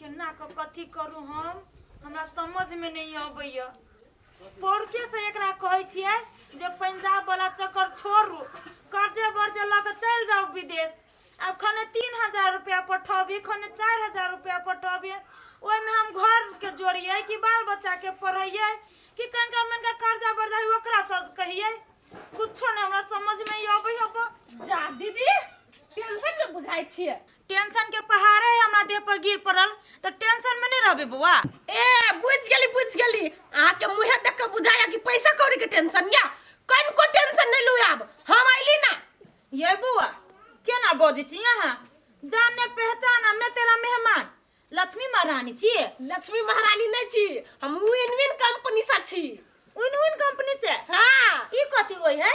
केना कऽ कथी करू हम हमरा समझमे नहि अबैए पौरकेसँ एकरा कहै छियै जे पंजाब वाला चक्कर छोड़ू कर्जे बर्जे लऽ कऽ चलि जाउ विदेश आब खने 3000 रुपया पठबियै खने 4000 रुपया पठबियै ओहिमे हम घरके जोड़ियै कि बाल बच्चाके पढ़ैयै कि कनिका मनिका कर्जा बर्जा है ओकरा सब कहियै कुछो नहि हमरा समझमे अबै हब जा दीदी टेंशन में बुझाइ छियै टेंशन के पहाड़े है हमरा देह पर गिर पड़ल तऽ टेंशन में नहीं रहबे बौआ ए बुझ गेली बुझ गेली अहाँ के मुँहे देख के बुझाया कि पैसा कौड़ी के टेंशन या कनको टेंशन नहीं लू आब हम अइली ना ये बौआ केना बजै छी अहाँ जाने पहचान में तेरा मेहमान लक्ष्मी महारानी छियै लक्ष्मी महारानी नहीं छी हम विन विन कंपनी से छी विन विन कंपनी से हाँ ई कथी होय है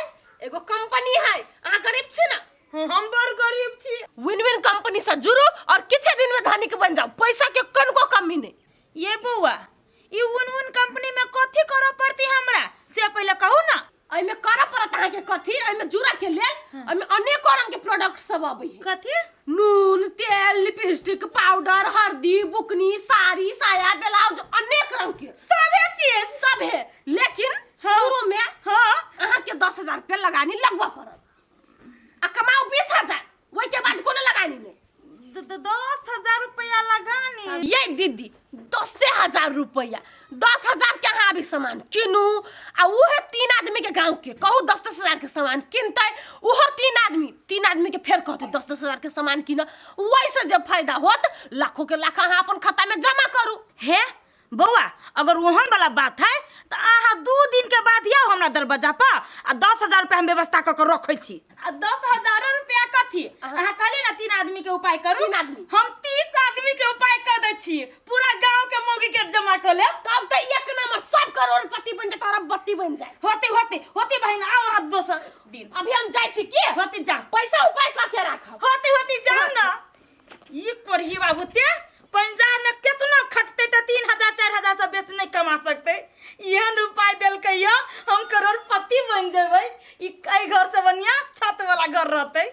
एगो कंपनी है अहाँ गरीब छी ना हाँ, हम बड़ गरीब छी विन विन कंपनी से जुड़ू और किछे दिन में धनिक बन जाओ पैसा के कनको कमी नहीं ये बौआ ई विन विन कंपनी में कथी करऽ पड़ती हमरा से पहिले कहू ना एहिमे करऽ पड़त अहाँके कथी एहिमे जुड़ऽ के लेल एहिमे अनेको रंग के प्रोडक्ट सब अबै है कथी नून तेल लिपस्टिक पाउडर हल्दी बुकनी साड़ी साया ब्लाउज अनेक रंग के सबे चीज सब है लेकिन हाँ। शुरू में हाँ अहाँके 10,000 रुपया लगानी लगबऽ पड़त आ कमाउ 20,000 ओहिके बाद कोनो लगानी नहीं 10,000 रुपया लगानी ये दीदी 10,000 रुपया 10,000 के अहाँ अभी सामान किनू आ उहे तीन आदमी के गाँव के कहू 10-10 हजार के सामान किनतै उहो तीन आदमी के फेर कहतै 10-10 हजार के सामान किन वही से जब फायदा होत लाखों के लाख अहाँ अपन खाता में जमा करू हे बौआ अगर ओहन वाला बात है तऽ अहाँ 2 दिन के बाद आउ हमरा दरवाजा पर आ 10,000 रुपया हम व्यवस्था कऽ के रखै छी आ 10,000 रुपया कथी अहाँ कहलियै ने तीन आदमी के उपाय करू तीन आदमी। हम 30 आदमी के उपाय कऽ दै छी पूरा गांव के मौगी के जमा कऽ लेब तब तो एक नंबर सब करोड़पति बन जाए अरबपति बन जाए होते होते होते बहिन आउ अहाँ दोसर दिन अभी हम जाइ छी की होते जाउ पैसा उपाय कऽ के राखब होते होते जाउ ना ई कोढ़ी बाबू ते पंजाब में केतना खटते तऽ 3000 4000 से बेसी नहीं कमा सकते एहन उपाय देलकै यऽ हम करोड़पति बन जेबै ई एहि घर से बढ़िया छत वाला घर रहतै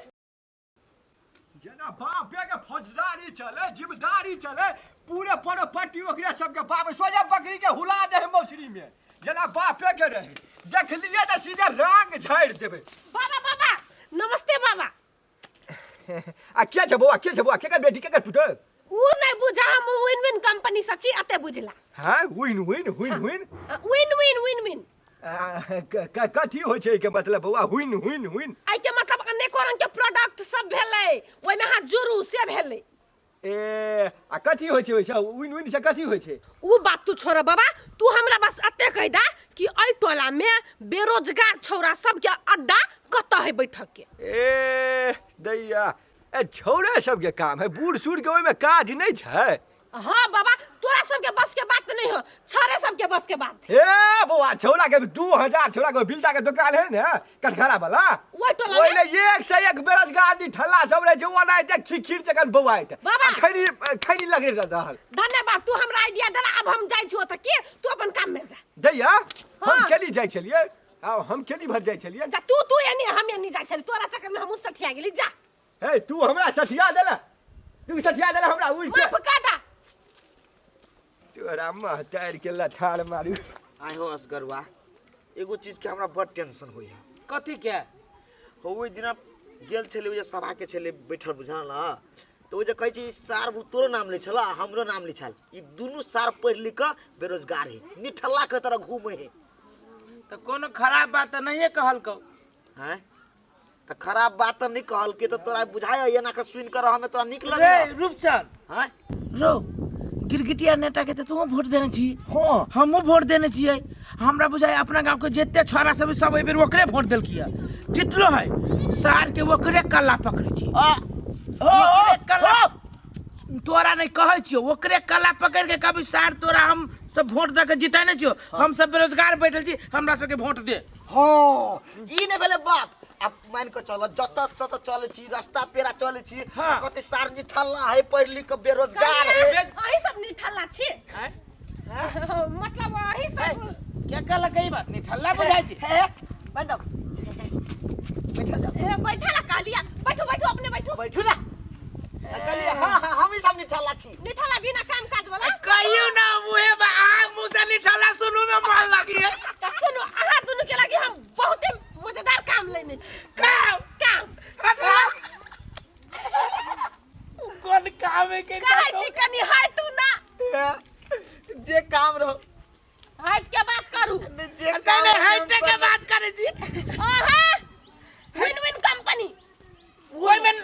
जेना बापे के फौजदारी चले जिम्मेदारी चले पूरे प्रॉपर्टी ओकरे सबके बाप सोझा बकरी के हुला दे है मौसरी में जेना बापे के रहे देख लिए तऽ सीधे रंग झाड़ि देबै बाबा बाबा नमस्ते बाबा आ के छै बौआ के छै बौआ केकर बेटी केकर पुतोह उ नहीं बुझा हम विन विन कंपनी से छी अते बुझला हाँ हुइन हुइन हुइन हुइन विन विन विन विन आ, कथी होइ छै एहिके मतलब बौआ हुइन हुइन हुइन एहि के मतलब अनेको रंग के प्रोडक्ट सब भेलै ओहिमे अहाँ जुड़ू से भेलै ए आ कथी होइ छै ओहिसँ उइन उइन से कथी होइ छै उ बात तू छोड़ बाबा तू हमरा बस एते कह दा कि एहि टोला में बेरोजगार छौरा सबके अड्डा कतऽ है बैठक के ए दैया ए छौड़े सबके काम है बूढ़ सूढ़ के ओहिमे काज नहि छै हाँ बाबा तोरा सबके बस के बात नहीं हो छौरे सबके बस के बात है हे बौआ छौड़ा के 2000 छौड़ा के बिलटा के दुकान है ने कटघरा वाला ओहि टोला ओहि में ले एक से एक बेरोजगार आदमी ठल्ला सब रहे छै ओना एते खिखिर जखन बौआइत बाबा। आ खैनी खैनी लगे रहल धन्यवाद तू हमरा आइडिया देला अब हम जाइ छी ओतऽ की तू अपन काम में जा दैया हम हाँ। केली जाइ छलियै आ हम केली भर जाइ छलियै जा तू तू एनी हम एनी जाइ छली तोरा चक्कर में हमहूँ सठिया गेली जा हे तू हमरा सठिया देला तू सठिया देला हमरा उठ के माफ कर दा तोरा महतार के लथार मारू आइ हो असगरुआ एगो चीजके हमरा बड़ टेंशन होइए कथी के हो ओहि दिना गेल छलै ओ जे सभाके छलै बैठल बुझल ने तऽ ओ जे कहै छै ई सार तोरो नाम लै छल आ हमरो नाम लै छल ई दुनू सार पढ़ि लिख कऽ बेरोजगार है निठल्लाके तरह घूमै है तऽ कोनो खराब बात तऽ नहिए कहलकौ हैं तऽ खराब बात तऽ नहि कहलकै तऽ तोरा बुझाय एना कऽ सुनि कऽ रहमे तोरा नीक रे लगै रूपचंद हैं रो गिरगिटिया नेता के तऽ तूहो वोट देने छी हाँ हमहूँ वोट देने छियै हमरा बुझाय अपना गाँव के जते छोरा सब है, सब एहि बेर ओकरे वोट देलकै जितलो है सार के ओकरे कल्ला पकड़ै छी ओकरे कल्ला तोरा नहीं कहै छियौ ओकरे कला पकड़ के कभी सार तोरा हम सब वोट दऽ के जितेने छियौ हम सब बेरोजगार बैठल छी हमरा सबके वोट दे हाँ ई नहि भेलै बात आब मान कऽ चल जतऽ ततऽ चलै छी रास्ता पेरा चलै छी हाँ। कते सार निठल्ला है पढ़ि लिख कऽ बेरोजगार है अहीं सब निठल्ला छी मतलब अहीं सब के कहलक ई बात निठल्ला बुझाइ छी हे मैडम बैठल जाओ ए, बैठे ला कहलिया बैठो बैठो अपने बैठो बैठू ना कहलिए हाँ हाँ हम ही सब निठल्ला छी। निठल्ला बिना काम काज वाला। कहियो ना मुहे बा अहाँ मुँह से निठल्ला सुनू में मन लगी है। त सुनू अहाँ दुनू के लागी हम बहुते मजेदार काम लेने छी। काम काम अच्छा कोन काम है के कहै छी कनी हटू ना। जे काम रहो हट के बात करू। जे नहीं नहीं हटे के बात करे छी। अहाँ विन विन कंपनी ओइ में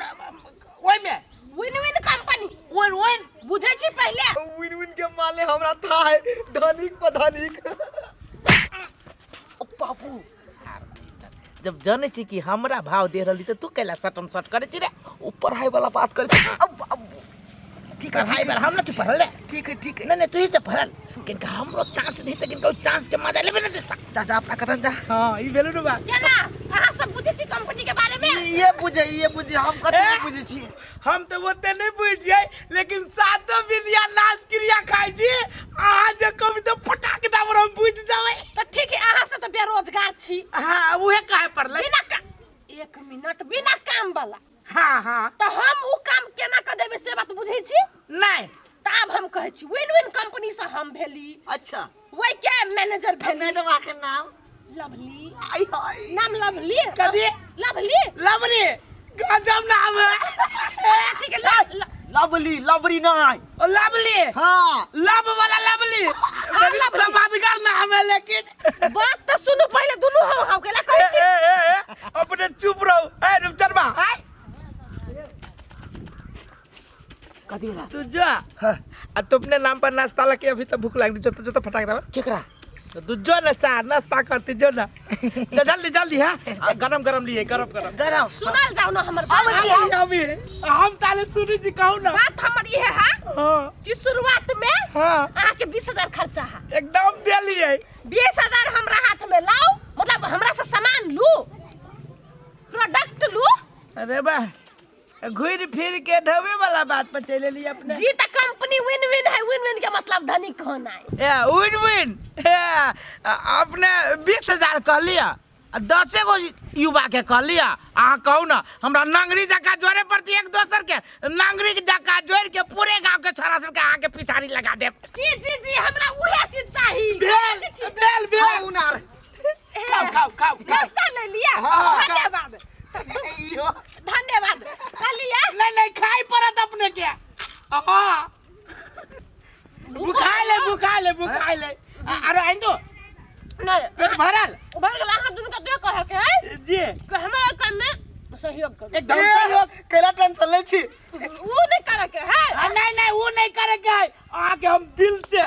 ओइ में विन विन कंपनी विन विन बुझै छी पहिले। विन विन के माले हमरा था है धनिक पर धनिक। ओ बाबू जब जानै छी कि हमरा भाव दे रहली त तू कैला सटम सट करे छी रे। ओ पढ़ाई वाला बात करे छी। अब अब ठीक है भाई बार हम ना तू पढ़ल ठीक है ठीक है। नहीं नहीं तू ही तो पढ़ल किनका हमरो चांस नहीं त किनका चांस के मजा लेबे ना दे सा। जा जा अपना कतन जा। हां ई भेलु ने बात। केना अहाँ सब बुझै छी कंपनी के बारे में? ये बुझे ये बुझे हम कथी नहीं बुझे छी। हम तो ओते नहीं बुझिए लेकिन सातो विद्या नाश क्रिया खाइ छी अहाँ जे कहबै तो फटाक दाबर हम बुझ जाबै। त ठीक है अहाँ सब त बेरोजगार छी। हां उहे कहे पड़लै। बिना का एक मिनट बिना काम वाला। हाँ हाँ त हम उ काम केना क देबै से बात बुझै छी? नहीं। त आब हम कहै छी विन विन कंपनी से हम भेली। अच्छा। वही के मैनेजर भेली। मैडम आके नाम? लवली। आई हाय। नाम लवली। कथी? लवली। लवली गजब नाम है। ठीक है लवली लवली नहीं। Oh lovely. हाँ लव वाला लवली। हाँ, बड़ी लवली। समादगर नाम है लेकिन। बात तो सुनू पहले दुनू हो हो गेला कहै छी। ए, ए, ए, अपने चुप रहो। ए रुपचनमा। कथी होला? तू जा। आ तू अपने नाम पर नाश्ता लके अभी तो भूख लागली जतो जतो फटाक देबा। केकरा? तू जो ना सा नाश्ता करती जो ना। तो जल्दी जल्दी हां गरम गरम लिए गरम गरम। गरम। सुनल जाओ ना हमर बात। अभी अभी हम ताले सुनी जी कहू ना। बात हमर इहे है हां कि शुरुआत में हां अहाँ के 20000 खर्चा है। एकदम दे लिए। 20000 हमरा हाथ में लाओ मतलब हमरा से सामान लू प्रोडक्ट लू। अरे वाह घूर फिर के ढोवे वाला बात पर चले ली अपने। जी त कंपनी विन विन है विन विन के मतलब धनिक होना है। ए विन विन अपने 20000 कह लिया आ 10 गो युवा के कह लिया। अहाँ कहू ना हमरा नंगरी जका जोड़े पड़ती एक दोसर के नंगरी जका जोड़ के पूरे गांव के छोरा सबके अहाँ के पिछाड़ी लगा देब। जी जी जी हमरा उहे चीज चाही। भेल भेल भेल। खाउ ना। खाओ खाओ खाओ। नाश्ता ले लिया। हाँ। धन्यवाद धन्यवाद खा लिया। नहीं नहीं खाई पड़त अपने के। हाँ बुखार ले बुखार ले बुखार ले। अरे आइन दो नहीं पेट भरल भर गेल। अहाँ दुनू के दे कहे के है जी कि हमरा काम में सहयोग करू। एकदम सहयोग। केला टेंशन ले छी? उ नहीं करे के है। नहीं नहीं वो नहीं करे के है। अहाँ के हम दिल से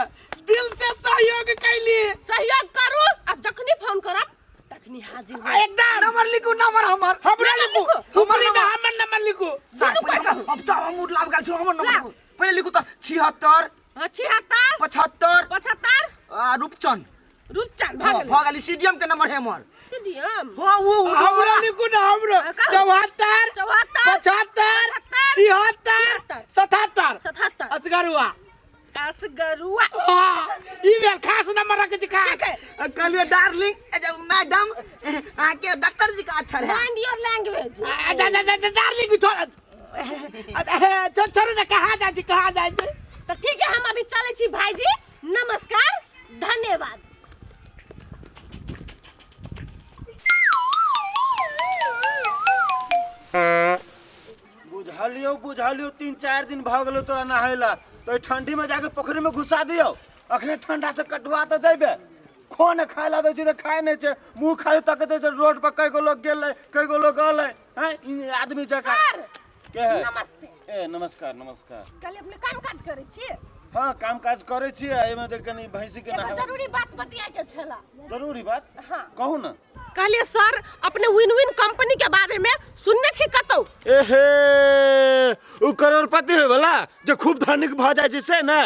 सहयोग कैली। सहयोग करू आ जखनी फोन करब तखनी हाजिर हो। एकदम नंबर लिखू नंबर हमर। हमरा लिखू हमर हमरे में हमर नंबर लिखू। सुनू कोई कहू अब तो हम उठलाब गेल छी हमर नंबर पहिले लिखू त 76 हां 76 75 75 आ रूपचंद रूपचंद भऽ गेल। भऽ गेल। सीडीएम के नंबर है हमर। सीडीएम हां वो हमरा लिखू ना हमरो 74 74 75 76 77 77 असगरुआ असगरुआ। हां ई बेल खास नंबर रखे छी खास। ठीक है। कहलिए डार्लिंग मैडम अहाँ के डॉक्टर जी का अक्षर है। Mind your language. Darling छोड़ छोड़ छोड़ ना कहाँ जाइ छी कहाँ जाइ छी। तो ठीक है हम अभी चले छी भाईजी। नमस्कार धन्यवाद। बुझलियो बुझलियो 3-4 दिन भऽ गेलो तोरा नहायला तो ठंडी में जाके पोखरी में घुसा दियो। अखने ठंडा से कटुआ तो जइबे। खोन खाय ला दै छै तऽ खाय नहि छै मुँह खाली तकैत छै रोड पर कई गो लोग गेलै कई गो लोग अलै हैं ई आदमी जकाँ। सर के है? नमस्ते। ए नमस्कार नमस्कार। कल अपने काम काज करै छी? हाँ काम काज करै छी एहिमे तऽ कनी भैंसी के एगो नहाबै। जरूरी बात बतिया के छला। जरूरी बात? हाँ। कहू ना। कहलिए सर अपने विन विन कंपनी के बारे में सुनने छी कतौ? एहे उ करोड़पति होय वाला जे खूब धनिक भऽ जाइ छै से ने।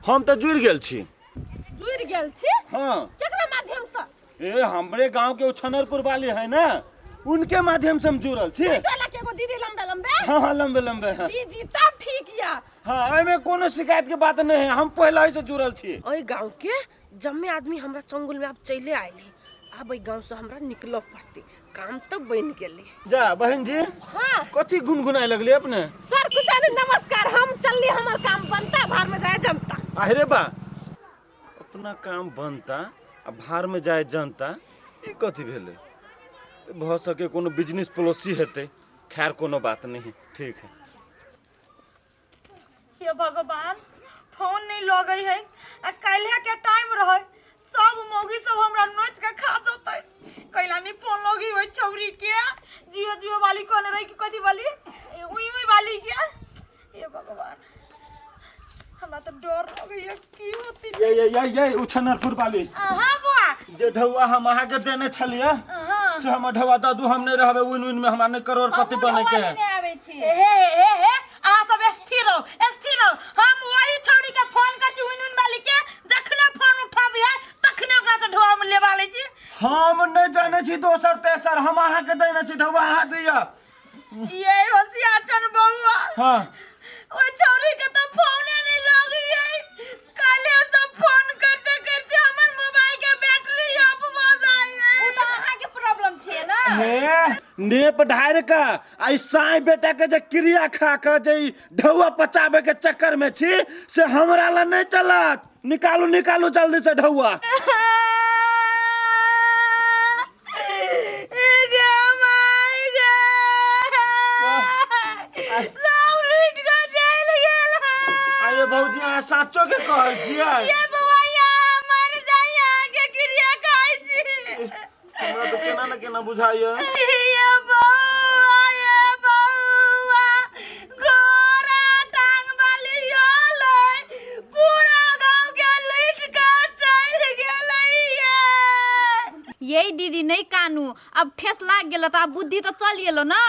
हम तऽ जुड़ि गेल छी। जुड़ि गेल छी? हाँ। केकरा माध्यम से? ए हमरे गांव के उछनरपुर वाली है ना उनके माध्यम से हम जुड़ल छी। टोला के एगो दीदी लंबे लंबे? हाँ हाँ लंबे लंबे। हाँ। जी जी तब ठीक या। हाँ एहिमे कोनो शिकायत के बात नहीं है हम पहले ही से जुड़ल छी। ओहि गांव के जम्मे आदमी हमरा चंगुल में आब चले आयल है। आब एहि गांव से हमरा निकलऽ पड़तै काम तो बनि गेलै। जा बहन जी। हाँ कथी गुनगुनाए लगली अपने? सर कुछ नहीं नमस्कार हम चलली हमर काम अरे बा अपना काम बनता आ भार में जाए जनता, ई कथी भेलै? भऽ सके कोनो बिजनेस पॉलिसी हेतै। खैर कोनो बात नहीं, ठीक है। हे भगवान, फोन नहीं लगै है आ काल्हे के टाइम रहे, सब मौगी सब हमरा नोच के खा जतै। कैला नहीं फोन लगी ओइ छौरी के, जियो जियो वाली कहने रही कि कथी वाली, उई उई वाली के। हे भगवान, हमरा तऽ डर लगैया, की होती। ये ये ये ये उछनरपुर वाली। अहाँ बुआ। जे ढौआ हम अहाँके देने छलियै से हमर ढौआ दऽ दू, हम नहि रहबै उन उन में, हमरा नहि करोड़पति बने के है। आबै छी। हे हे हे, अहाँ सब स्थिर रहू, स्थिर रहू। हम वही छौड़ी के फोन कर छी, उन उन वाली के, जखने फोन उठाबी है तखने ओकरा से ढोआ में लेबा लै छी। हम नहि जानै छी दोसर तेसर, हम अहाँके देने छी ढौआ, अहाँ दिअ। ये होशियार छन बउआ। हाँ। ओइ छौड़ी के तो फोने नहीं लगी है, काले सब फोन करते करते हमर मोबाइल के बैटरी ऑफ भ जाय है। ओ तऽ अहाँके प्रॉब्लम छियै ने। हे नेप ढारि के आ साई बेटा के जे क्रिया खा के जे ई ढौआ पचाबे के चक्कर में छी से हमरा ला नहीं चलत। निकालू निकालू जल्दी से ढौआ। गे माय गे, सब लूट के चलि गेल। आये भौजी, अहाँ साचो के कहै छियै? ये बौआ, मर जाइए, अहाँके क्रिया खाइ छी। हमरा तऽ केना ने केना बुझाइए। ये बौआ, ये बौआ, घोड़ा टांग वाली अलै, पूरा गांव के लूट के चलि गेलै। ये ये दीदी, नहीं कानू, अब ठेस लाग गेल तऽ आब बुद्धि तऽ चल गेलो ना।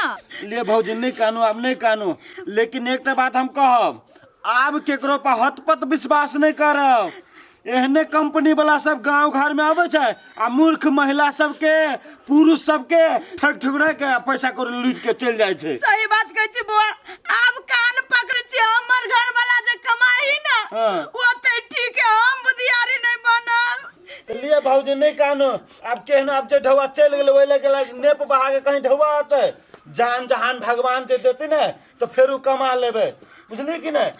ले भौजी, नहीं कानू, आब नहीं कानू, लेकिन एकटा बात हम कहब, आब केकरो पर हतपत विश्वास नहीं करब। एहने कंपनी वाला सब गांव घर में आबै छै आ मूर्ख महिला सबके, पुरुष सबके ठग ठुकरा के आ पैसा कौड़ी लूट के चलि जाइ छै। सही बात कहै छी बौआ, आब कान पकड़ै छी, हमर घर वाला जे कमाई ना ओते ठीक है, हम बुधियारी नहीं बनब। तऽ लिए भौजी, नहीं कानू आब। केहन आब जे ढौआ चलि गेलै, ओहि लए गेलै नेप बहा के कहीं ढौआ अतै। जान जहान भगवान जे देतै ने तऽ फेरो कमा लेबै, बुझलियै कि नहि?